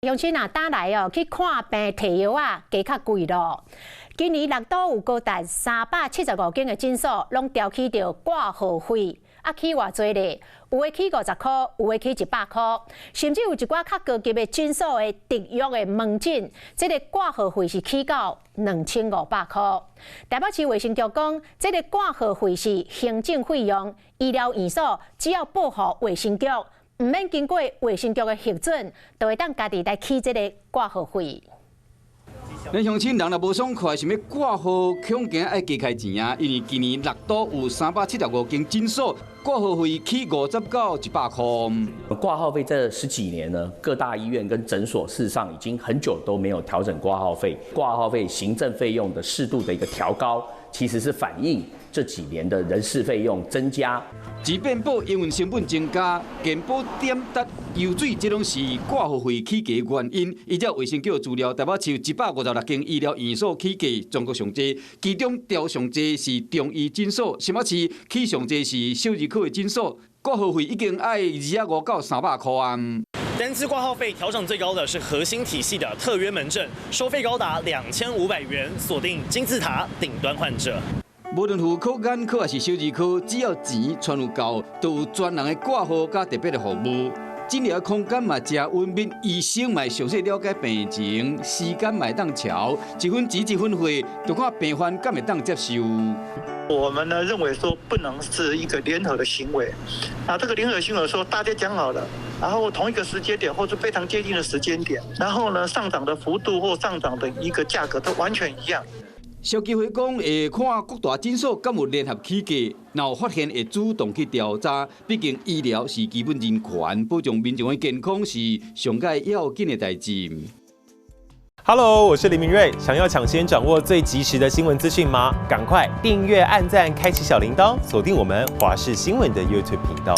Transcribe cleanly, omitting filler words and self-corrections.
鄉親啊，打來哦去看病提藥仔，加較貴囉。今年六都有高達375間的診所，攏調起著掛號費，啊起偌濟咧？有的起50箍，有的起100箍，甚至有一寡較高級的診所的特約的門診，這個掛號費是起到2500箍。台北市衛生局講，這個掛號費是行政費用，醫療院所只要報予衛生局，毋免經過衛生局的核准，就會當家己來起這個掛號費。咱鄉親人若無爽快，想欲掛號，恐驚愛加開錢啊！因為今年六都有375間診所，掛號費起50到100箍。掛號費這十幾年呢，各大醫院跟診所事實上已經很久都沒有調整掛號費。掛號費行政費用的適度的一個調高，其實是反映這幾年的人事費用增加。治變保營運成本增加，健保點達油水，這攏是掛號費起價原因。依照衛生局資料，台北市有156間醫療院所起價全國上濟，其中調上濟是中醫診所，新北市起上濟是小兒科的診所，掛號費已經愛25到300箍啊。單次掛號費調漲最高的是核心體系的特約門診，收費高達2500元，鎖定金字塔頂端患者。無論婦科、眼科抑是小兒科，只要錢揣有夠，都有專人的掛號佮特別的服務。診療空間嘛誠隱密，醫生嘛詳細了解病情，時間嘛會當喬，一分錢一分貨，就看病患敢會當接受。我們呢認為說不能是一個聯合的行為，啊，這個聯合行為說大家講好了，然後同一個時間點或是非常接近的時間點，然後呢上漲的幅度或上漲的一個價格都完全一樣。消基會講會看各大診所敢有聯合起價，若有發現會主動去調查。畢竟醫療是基本人權，保障民眾的健康是上蓋要緊的代誌。 Hello，我是林明瑞。想要搶先掌握最及時的新聞資訊嗎？趕快訂閱、按讚、開啟小鈴鐺，鎖定我們華視新聞的 YouTube 頻道。